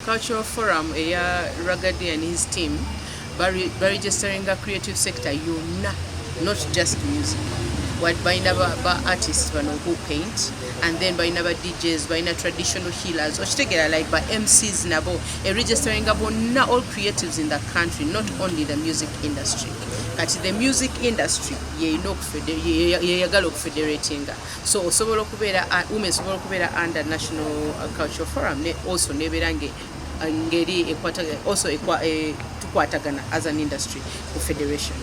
Cultural Forum eya Ragga Dee and his team baregisteringa creative sector yonna, not just music. What balina ba artists bano who paint, and then balina ba DJs, balina traditional healers, okitegeera, like ba MCs nabo eregisteringa bonna, all creatives in the country, not only the music industry. Kati the music industry yeyina yeyagala okufederatinga, so osobola okubeera UMA esobola okubeera under National Cultural Forum ne also nebeera ngeri ekwata also tukwatagana as an industry ku federation.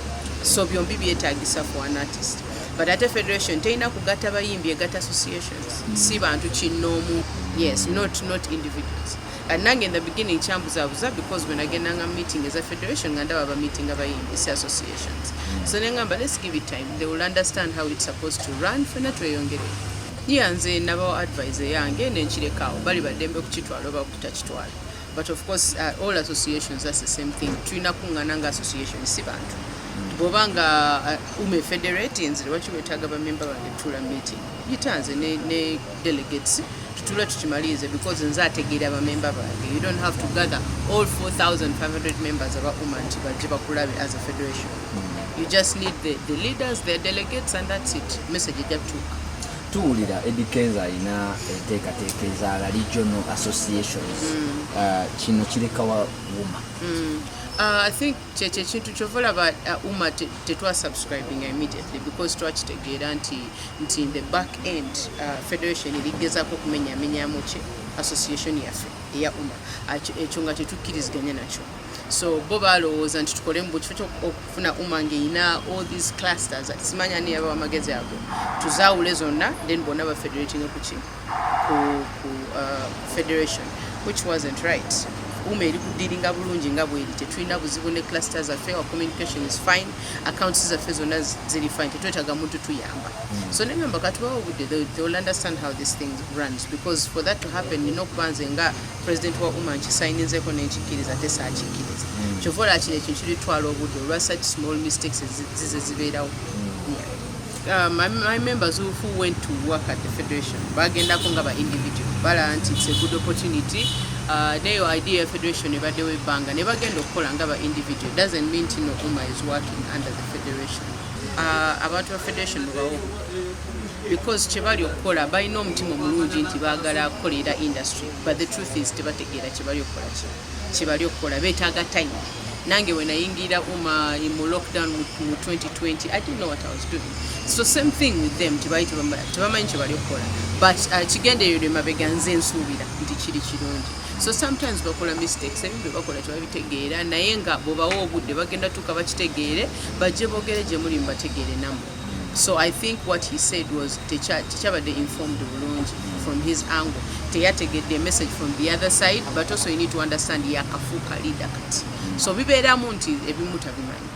So byombi byetagisa for an artist, but ate federation terina kugatta bayimbi, egatta associations, si bantu kinnoomu, yes, not individuals. Kati nange in the beginning kyambuzaabuza, because when agendanga meeting eza federation nga ndaba bameeting abayimbi, si associations. So nengamba, let's give it time, they will understand how it's supposed to run. Fena tweyongere. Yeah, nze nabawa advice eyange nenkirekawo, bali baddembe kukitwala oba kutakitwala. But of course, all associations, that's the same thing. Tulina kuŋŋaana nga association, si bantu. Bw'oba nga UMA federate, nze lwaki wetaaga bamemba bange tutuula meeting? Yita nze ne delegates, tutule tukimalirize, because nze ategeera bamemba bange. You don't have to gather all 4500 members aba UMA nti bajje bakulabe as a federation. You just need the leaders, their delegates, and that's it. Message ejja kutuuka. Tuwulira Eddy Kenzo alina enteekateeka eza regional associations. Kino kirekawa UMA? I think kyekyo ekintu kyova olaba UMA tetwasubscribing immediately, because twakitegeera nti in the back end, federation erigezaako okumenyamenyamu ki association yaffe eya UMA. Ekyo nga tetukkiriziganya nakyo. So bo balowooza nti tukole mu kifo kyokufuna UMA ng'erina all these clusters. Simanya ani yabawa amagezi ago, tuzaawule zonna, then bonna bafederatinga kuki ku federation, which wasn't right. UMA eri kudealinga bulungi nga bweri, tetulina buzibu ne cluster zaffe. Our communication is fine, accounts zaffe zonna ziri fine, tetwetaaga muntu tuyamba. So negamba katubawo obudde, they will understand how this thing runs, because for that to happen nina okuba nze nga president wa UMA nkisayininzeko nenkikkiriza, ate saakikkiriza. Kyova olaba kino ekintu kiritwala obudde olwa such small mistakes zize zibeerawo. Yeah. My members who went to work at the federation bagendako nga ba individual, balaba nti it's a good opportunity. Neyo idea ya federation ebaddewo ebbanga, ne bagenda okukola nga ba individual doesn't mean nti no UMA is working under the federation. Abantu ba federation mubawo obudde, because kyebali okukola balina omutima omulungi nti baagala kukolera industry, but the truth is tebategeera kyebali okukola. Ki kyebali okukola beetaaga time. Nange we nayingira UMA mu lockdown mu 2020, I didn't know what I was doing. So same thing with them, tebali tebamanyi kyebali okukola, but kigendererwa emabega nze nsuubira nti kiri kirungi. So sometimes bakola mistakes, ebintu bye bakola tebabitegeera, naye nga bw'obawa obudde bagenda tuuka bakitegeere, bajje boogere gye muli mubategeere nammwe. So I think what he said was tekyabadde informed bulungi from his angle, teyategedde message from the other side. But also you need to understand, yakafuuka leader kati, so bibeeramu nti ebimu tabimanyi.